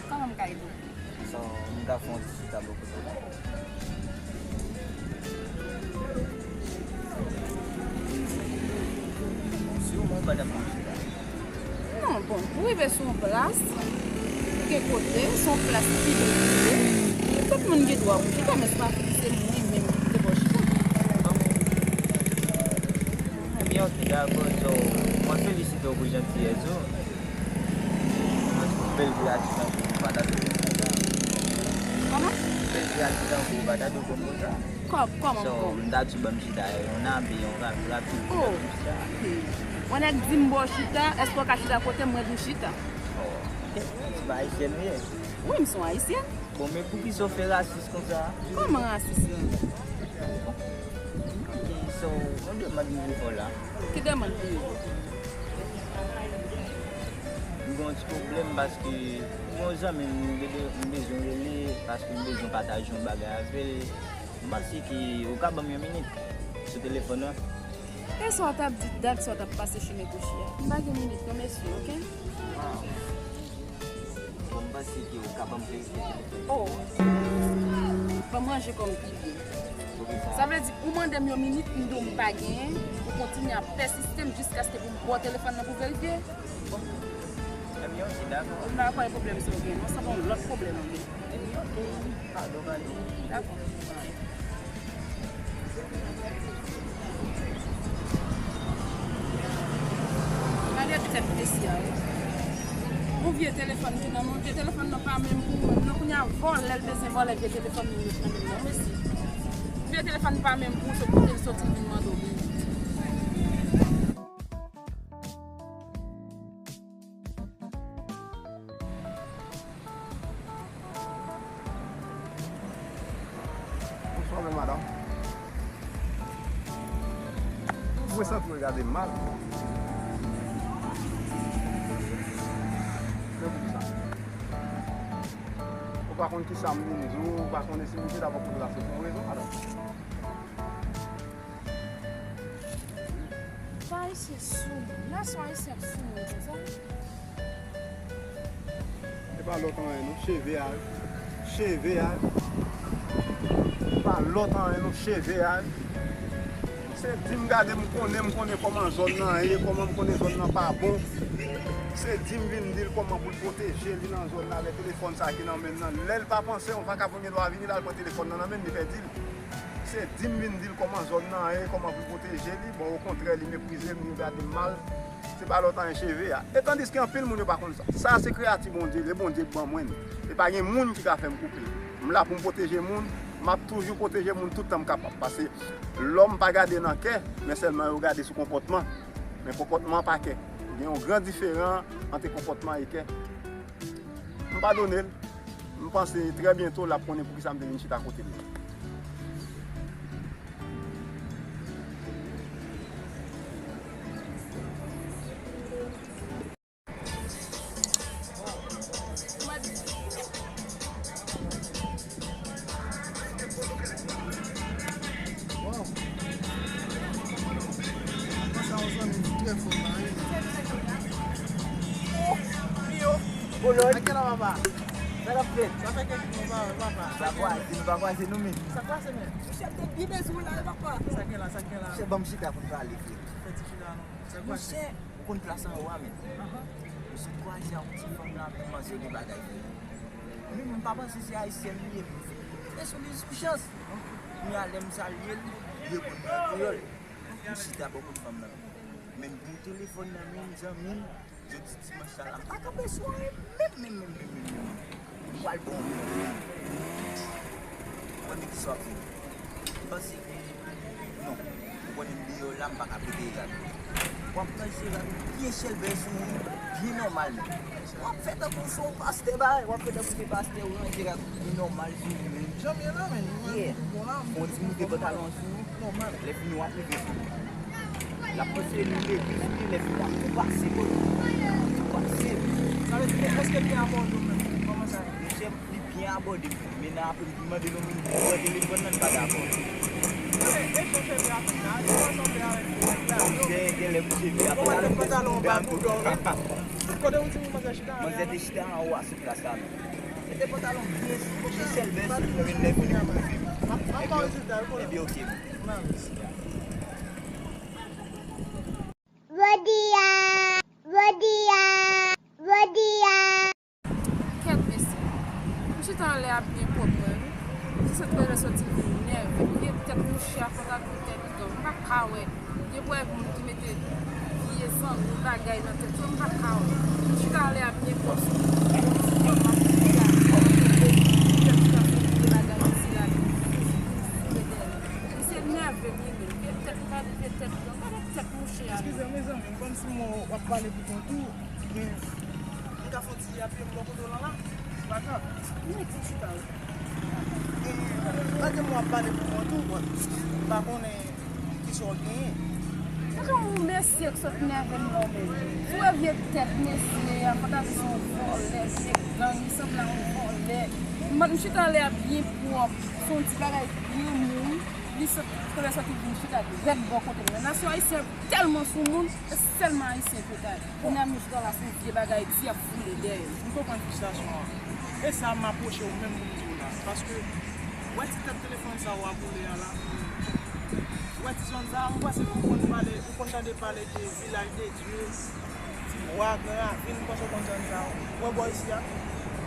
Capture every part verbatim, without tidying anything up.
Kòman m ka ede w? So, m ka fè yon ti chita bò kote w la? Si w bon, pa t ap bon chita. Non, bon, pou rive sou yon plas, gen kote, se yon plas ki prive. Tout moun gen dwa pou chita, men se pa fòk se mwen menm ki te bò chita. Ebyen, ok, dakò. So, mwen felisite w pou jantiyès ou. Bèl vi a ti tankou ou pa ta dwe konn konsa. Kòman? Bèl vi a ti tankou ou pa ta dwe konn konsa. Kò-, kòman So, kò? M ta di ban m chita yon nape, yon rap, rap, Oh. Hmm. Yon nèg di m bò chita, èske w ka chita kote m, mwen di w chita? Oh, ok. Se pa ayisyèn ou ye? Wi, m se yon ayisyèn. Bon, men poukisa w fè rasis konsa? Kòman rasis lan? Ok, so, yon demann m vin fè w la. Ki demann pou yo? M gen yon ti pwoblèm paske m gen yon zanmi m, m bezwen rele paske m bezwen pataje yon bagay avè l. M panse ke ou ka ban m yon minit sou telefòn nan. E sa w t ap di, dat sa w t ap pase chimen kouchi a? M pa gen minit non, mesye, ok? Bon, m panse ke ou ka ban m verifye telefòn. Oh. Ban m ranje kò m pi byen. Poukisa? Sa vle di, ou mande m yon minit, m di w m pa genyen, ou kontinye ap pèsiste m jiskaske pou m ba w telefòn nan pou verifye? Bon. Ebyen, ok, dakò. M pa kwè e pwoblèm sa w gen, non, sa pa yon lòt pwoblèm w gen. Ebyen, ok. Padon, padon. Dakò. Gade tèt mesye a, wi. Yon vye telefòn ki nan men, vye telefòn nan pa menm pou mwen. Non, kounye a, vòlè l bezwen vòlè vye telefòn li met nan men l nan, mesye. Vye telefòn pa menm pou w, se kote l soti l vin mande w minit. Bonswa, bèl madanm. Mwen santi w gade m mal. Men poukisa? Ou pa konn kisa m vin di w, ou pa konnen si m chita bò kote w la se pou yon rezon, madanm. Pa ayisyen sou moun. Nasyon ayisyen ap sou moun konsa. E pa lòt anyen non, cheve a wi. Cheve a wi. E pa lòt anyen non, cheve a wi. Se di m gade m konnen, m konnen kòman zòn nan ye, kòman m konnen zòn nan pa bon. Se di m vin di l kòman pou l pwoteje li nan zòn nan avèk telefòn sa ki nan men l nan. Lè l pa panse, yon vakabon gen dwa vini la, l pran telefòn nan nan men l, li pèdi l. Se di m vin di l kòman zòn nan ye, kòman pou l pwoteje li. Bon, okontrè, li meprize m, li gade m mal. Se pa lòt anyen, cheve a. E tandiske anpil moun yo pa konn sa. Sa se kreyati Bondye, e Bondye k ban mwen l. E pa gen moun ki ka fè m koupe l. M la pou m pwoteje moun, m ap toujou pwoteje moun tout tan m kapab. Paske lòm pa gade nan kè, men sèlman yo gade sou konpòtman. Men konpòtman pa kè. Gen yon gran diferan ant konpòtman e kè. M padone l. M panse trè byento l ap konnen poukisa m te vin chita kote l la. Wow. Sa yon zanmi ki trè fò la, wi. Oh, Rio. Oh Lord. Akela papa. Sa k ap fèt? Sa fè kèk jou nou pa wè papa. Sa kwaze, nou pa kwaze nou menm. Sa kwaze menm. Misye ap te byen bezwen w la, wi, papa. Sa gen la, sa gen la. Misye ban m chita pou n pale, frè. Fè ti chita non. Sa kwaze. Monchè, ou konn plas anwo a menm. Ahan. Misye kwaze ak yon ti fanm la menm, manzè gen bagay, frè. Menm m pa panse se ayisyèn li ye, men se yon ti bezwen li sou chans. Kounye a lè m salye l, li reponn mwen an kreyòl. M chita bò kot fanm nan. Men m gen yon telefòn nan men m, zanmi m, jodi dimanch sa la, m pa kanpe sou anyen menm, menm, menm, menm, menm, menm. M pral bon. Mwen, men kisa w ap fè? M panse ke, non. Ou konnen m deyò la, m pa ka pete rad. W ap pran se rad ou byen chèlbè sou ou, byen nòmal menm. W ap fè tankou w se yon pastè, bagay. W ap fè tankou se pastè, ou ranje rad ou byen nòmal sou ou menm. Jan m ye la, menm. Yeah. Bon la, m On ti moute pantalon sou ou. Nòmal. Lè fini, w ap rive sou ou. L ap panse nou legliz li, lè fini, l ap tou pase bò nou. Tou pase. Sa vle di, ou prèske byen abòde w menm. Kòman sa ye? Monchè, li byen abòde m. Men nan apre m vin mande l yon minit pou l pran telefòn nan, li pa dakò. Monchè, genlè pou cheve a. Pantalon, pantalon ba boudon, wi. Kote ou di manzè chita? Manzè te chita anwo a sou plas la menm. Se te pantalon byen, se sèl vès li mwen gen nèf. M ap ba w rezilta yo, konnen. Epi oke. Jodi a, jodi a, jodi a. Kèt mesye. M chita anlè a byen pwòp mwen wi. Se sèt bezwen soti vin nève. Vye tèt mouche a fò ta tou tèt gang. M pa ka wè. Gen pou wè moun ki mete vye zanmi bagay nan tèt yo, m pa ka wè. M chita anlè a byen pwòp sou mwen. Bon, ti pwòp m ap gade. Tèt chita sou vye bagay isi la. Misye nève m li menm. Vye tèt m pa vle vye tèt gang. Gade tèt mouche a. Eskize m mezanmi, m konn si mwen w ap pale pou kont ou. Men, m ka fè yon ti apiye m bò kote w lan la? Pa grav. Men ki chita wi. E, lage m w ap pale pou kont ou, bon, m pa konnen kisa w genyen. Gade yon mesye k sot nève m nan men. Sou e vye tèt mesye a, fò ta di se yon vòlè, vye gang, li sanble a yon vòlè. M, m chita anlè a byen pwòp. Se yon ti bagay granmoun. Li sot, kote soti vin chita rèd bò kote m nan. Nasyon ayisyen tèlman sou moun, e sèlman ayisyen ki ta. Kounye a m chita la sou vye bagay, dyab foule dèyè. M konprann fristrasyon an. E sa m apwoche w menm pou m di w la. Paske, w wè ti tèt telefòn sa w ap boule a la. W wè ti zòn sa, m panse ke w konn pale, ou konn tande pale de Vilaj de Dye, Ti Bwa, Gran Ravin, m panse w konn zòn sa yo. W wè bò isi a?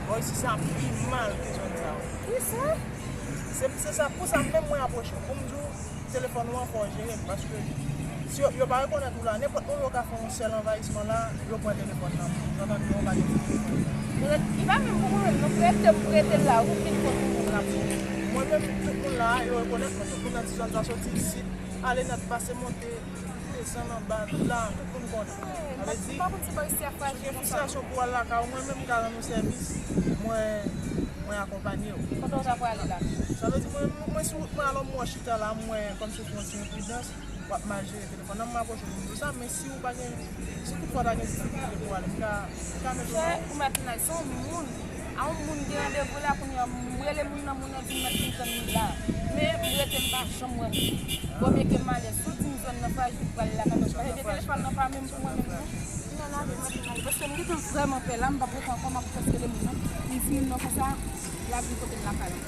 Bò isi sa pi mal ke zòn sa yo. Wi, se. Se, se sa, pou sa menm mwen apwoche w, pou m di w, telefòn ou an fò w jere l, paske si yo, yo pa rekonèt ou la, nenpòt moun yo ka fè yon sèl anvayisman la, yo pran telefòn nan men w. Ou tande, yo pa gen telefòn. Li pa menm pou mwen menm non, prete m prete l la, ou vin kote moun la pou. Mwen menm, tout moun la, yo rekonèt mwen, tout moun nan ti zòn sa soti isit, ale nèt, pase monte, desann anba, tout la, tout moun konnen. Sa vle di, gen fristrasyon pou w al lakay ou, mwen menm m ka rann ou sèvis, mwen, mwen akonpanye w. Kote w ta prale la? Sa vle di, mwen, mwen sou wout mwen, alò m wè w chita la, mwen, kòmsi w fè yon ti enpridans, w ap mal jere telefòn nan, m apwoche w pou m di w sa, men si w pa gen, si toutfwa w ta gen difikilte pou w ale, m ka, m ka mete w. Frè, ou mèt nan, se yon moun. A yon moun gen randevou la kounye a, m rele moun nan, moun nan di m mèt vin tann li la. Men m rete m pa janm wè moun. Vòmye ke m ale, si w di m zòn nan frajil, m pral lakay mwen. Paske telefòn nan pa menm pou mwen menm non. M nan lave m rete m ale. Paske m gentan vrèman pè la, m p ap rete ankò, m ap fòs rele moun nan. M di moun nan konsa, l ap vin kote m lakay la.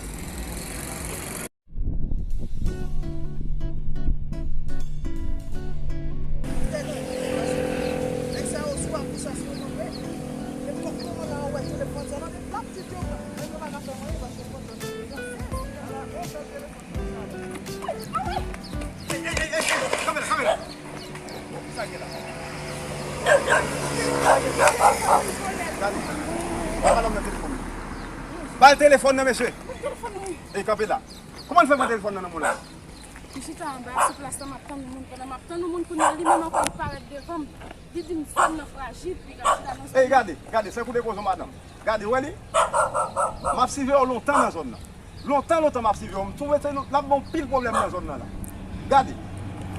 Ba l telefòn nan, mesye. E kanpe la. Kòman l fè pran telefòn nan nan men w la? M chita anba sou plas la, m ap tann yon moun. Pandan m ap tann yon moun, kounye a, li menm ankò, li parèt devan m. Li di m zòn nan frajil, li ka chita nan zòn nan. Ey, gade, gade, se kou de kozo madanm. Gade, w wè li? M ap siveye w lontan nan zòn nan. Lontan, lontan m ap siveye w. M twouve se nou, n ap ban w pil pwoblèm nan zòn nan la. Gade.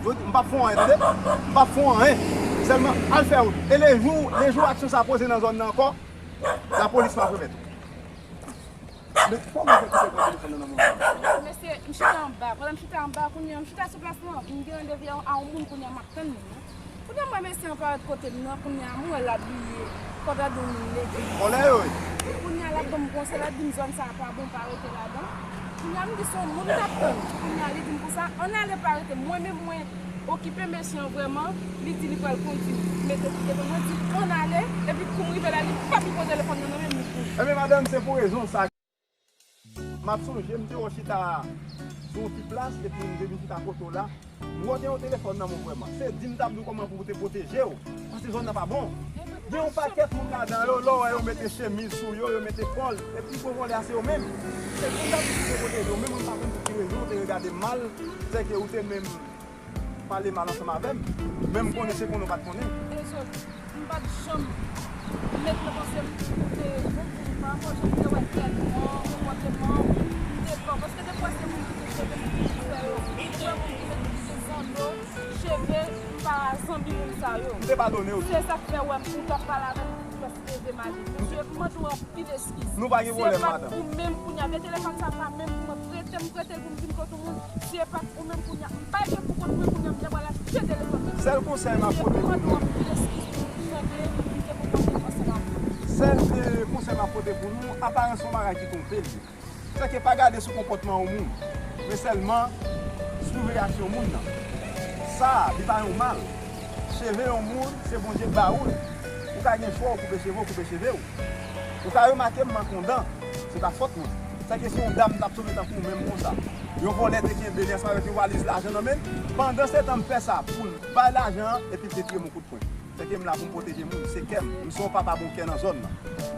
Yo, m p ap fè w anyen, tande? M p ap fè w anyen. Sèlman, al fè wout. E lejou, lejou aksyon sa poze nan zòn nan ankò, lapolis p ap remèt ou. Men kòman w fè kite pran telefòn nan nan moman? Mesye, m chita anba. Pandan m chita anba, kounye a, m chita sou plas lan. M gen randevou a yon moun, kounye a, m ap tann moun nan. Kounye a, m wè mesye an parèt kote m nan, kounye a, m wè l abiye kòdade yon moun leve. Vòlè yo ye. Kounye a, l ap ban m konsèy, l ap di m zòn sa a pa bon, pa rete ladan. Kounye a, m di se yon moun m t ap tann. Kounye a, li di m konsa, ann ale, pa rete. Mwen menm, mwen okipe mesye an vrèman, li di li pral kondui m, mete m devan, mwen di ann ale, epi kou m rive la, li pa vin pran telefòn nan nan men m, li kouri. Ebyen, madanm, se pou rezon sa. M ap sonje, m te wè w chita sou yon ti plas, epi m te vin chita kote w la. M wè w te gen yon telefòn nan men w vrèman. Se di m t ap di w kòman pou w te pwoteje w, paske zòn nan pa bon. Gen yon pakèt moun ladan yo, lè w wè yo mete chemiz sou yo, yo mete kòl, epi gwo vòlè a se yo menm. Se di m t ap di w pou w te pwoteje w, men mwen m pa konn pou ki rezon w te regade m mal, sèke ou te menm pale mal ansanm avè m, men m konnen se konnen w pa t konnen. Dezole, m pa t janm met nan panse m pou te bon pou m pa ankò, jan m te wè tèt mwen, konpòteman m, m te pè, paske defwa se moun ki te cheve m ki fè yo. Ou wè moun ki met plis zanno, cheve, m pa zanmi moun sa yo. M te padone w tou. Se sa k fè w wè m, ou t ap pale avè m, ou plis leve m ale. Mesye, m mande w anpil eskiz. Nou pa gen pwoblèm, madanm. Se pa t ou menm kounye a. Vye telefòn sa pa menm pou mwen. Prete m, prete l pou m vin kote w moun. Se pa t ou menm kounye a. M pa gen pou kont mwen kounye a, m te pral achte telefòn. Sèl konsèy m ap pote pou nou. Mesye, m mande w anpil eskiz pou jan ke m te konpòte m ansanm. Sèl, e, konsèy m ap pote pou nou, aparans se yon bagay ki twonpe li. Sèke pa gade sou konpòtman yon moun, men sèlman sou reyaksyon moun nan. Sa a, li pa yon mal. Cheve yon moun, se Bondye k ba ou l. Ou ka gen chwa, ou koupe cheve w, koupe cheve w. Ou ka remake m manke yon dan, se pa fòt mwen. Sèke si yon dam t ap sove tankou w menm konsa, yon vòlè te kenbe li ansanm avèk yon valiz lajan nan men l, pandansetan m fè sa pou l bay lajan an, epi l te tire m yon kout pwen. Sèke m la pou m pwoteje moun, se kè m. M se yon papa bon kè nan zòn nan.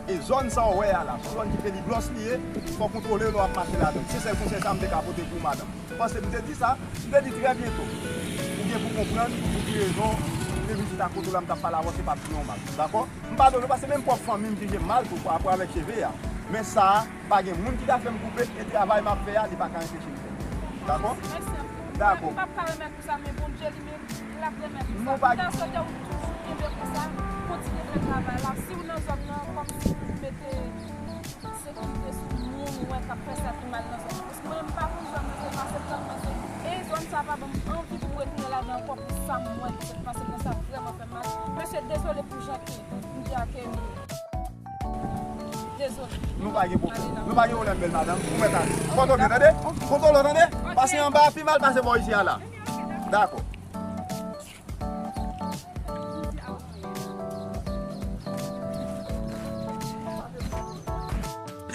E zòn sa w wè a la, se yon zòn ki peliblòs li ye, fòk ou kontwole lè w ap mache ladan l. Se sèl konsèy sa a m te ka pote pou ou, madanm. Paske m te di sa, m te di trè byento. Ou gen pou konprann pou ki rezon m te vin chita kote w la, m t ap pale avè w, se pa t pou yon mal. Dakò? M padone w paske menm pwòp fanmi m jije m mal tou pa rapò avèk cheve a. Men sa a, pa gen moun ki ka fè m koupe, e travay m ap fè a, li pa ka anpeche m fè l. Dakò? Mèsi anpil. Dakò. M p ap ka remèt ou sa, men Bondye li menm, l ap remèt ou sa. Nou pa... M ta swete ou toujou kenbe konsa, kontinye fè travay la. Si w nan zòn nan, kòmsi pou mete sekirite sou moun ou wè k ap fè sa ki mal nan zòn nan. Paske mwen menm, m pa konn zòn nan, se pase m t ap pase. E zòn sa a pa ban m anvi pou m retounen ladan ankò pou sa m wè ki sot pase m nan, sa vrèman fè m mal. Mesye, dezole pou jan ke m te akeyi w. Dezole. Nou pa gen pwoblèm. Nou pa gen pwoblèm, bèl madanm. Ou mèt ale. Pòtoke, tande? Pòtoke, tande? Pase anba a pi mal pase bò isi a la. Dakò.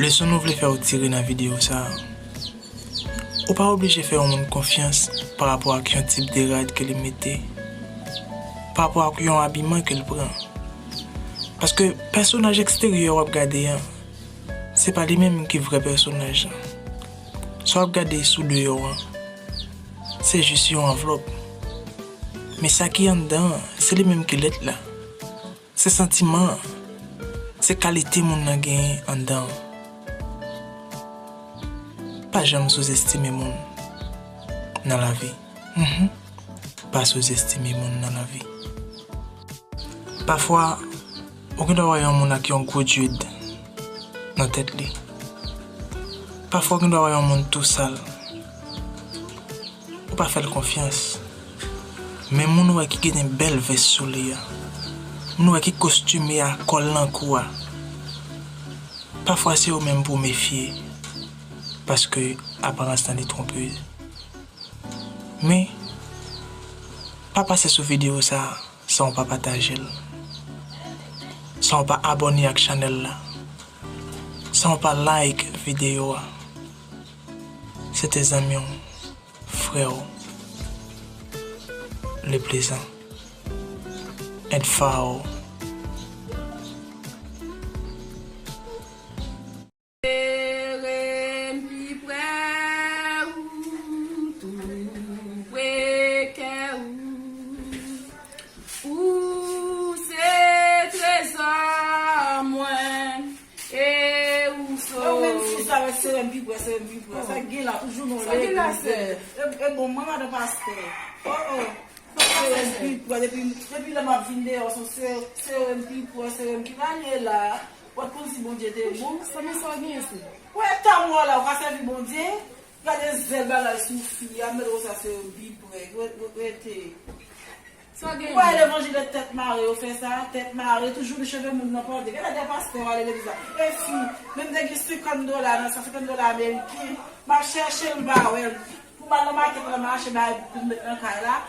Leson nou vle fè w tire nan videyo sa a. Ou pa oblije fè yon moun konfyans pa rapò ak yon tip de rad ke li mete, pa rapò ak yon abiman ke l pran. Paske pèsonaj eksteryè w ap gade an, se pa li menm ki vrè pèsonaj lan. Sa w ap gade sou deyò an, se jis yon anvlòp. Men sa ki anndan an, se li menm ki lèt la. Se santiman an, se kalite moun nan genyen anndan an. Pa janm souzestime moun nan lavi. Mhm. Pa souzestime moun nan lavi. Pafwa, ou gendwa wè yon moun ak yon gwo dread nan tèt li. Pafwa, ou gendwa wè yon moun tou sal. Ou pa fè l konfyans. Men moun ou wè ki gen bèl vès sou li a, moun ou wè ki kostime a, kòl nan kou a, pafwa se ou menm pou w mefye, paske aparans lan li twonpe. Men, pa pase sou videyo sa a san w pa pataje l, san w pa abòne ak chanèl la, san w pa like videyo a. Se te zanmi w, frè w, le plezan, and foul. Sere m pi pre ou, tou pre kè ou. Ou se trezò mwen, e ou so... Ou menm fi sa, wè, sere m pi pre, sere m pi pre. Sa k gen la, toujou nan legliz. E, e bon, mwen madan pastè. Oh, oh. Sere m pi pre, depi, depi lè m ap vin deyò, se sere, sere m pi pre, sere m pi pre. Gade la. Ou pa t konn si Bondye te bon? Sa, men sa w genyen, se? Wè, tanm ou la, ou ka sèvi Bondye? Gade zèl bagay sou fi a, m mete konsa, se yon pi pre. Re-, re-, rete. Sa w genyen? Ou wè levanjil de tèt mare, yo fè sa, tèt mare, toujou li cheve moun nan pòte. Gade de pastè w ale legliz la. E fi, menm te gen senkant dola nan sa, senkant dola ameriken, m ap chèche l, m pa wè l. Pou m al nan makèt la, m al achte bagay pou m met nan kay la,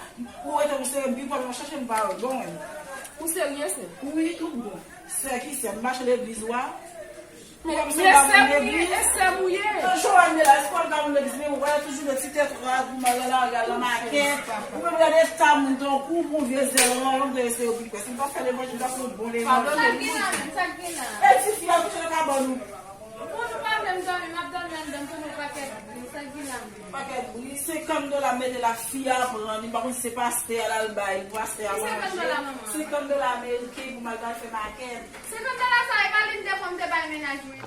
ou rete m sere m pi pre, m ap chèche m pa wè l. Bon, wè. Ou serye, sè? Wi, tout bon. Sè ki sè, m mache legliz ou a. Men, men sè m ou ye, e sè m ou ye. Nan Joanne la, èske w al ka moun legliz, men ou wè toujou de ti tèt rad, pou m al nan lari, al nan makèt. Ou menm gade ta moun tankou w, pou vye zèl, ou wè, ou vle sere pi pre. Si m pa fè levanjil, m pa fè yon bon levanjil. Padone, wi. Sa k gen la menm, sa k gen la? E ti fi a kouche nan kabann ou. Bon, nou pa vle m dòmi, m ap dòmi anndan, m tande yon pakèt bri, sa k gen la menm? Pakèt bri, senkant dola m mete la, fi a pran li, m pa konn si se pastè a l al bay pou pastè a manje. Senkant dola, manman. Senkant dola ameriken pou m al fè makèt. Senkant dola sa, e pa li m te pran m te bay mennaj mwen.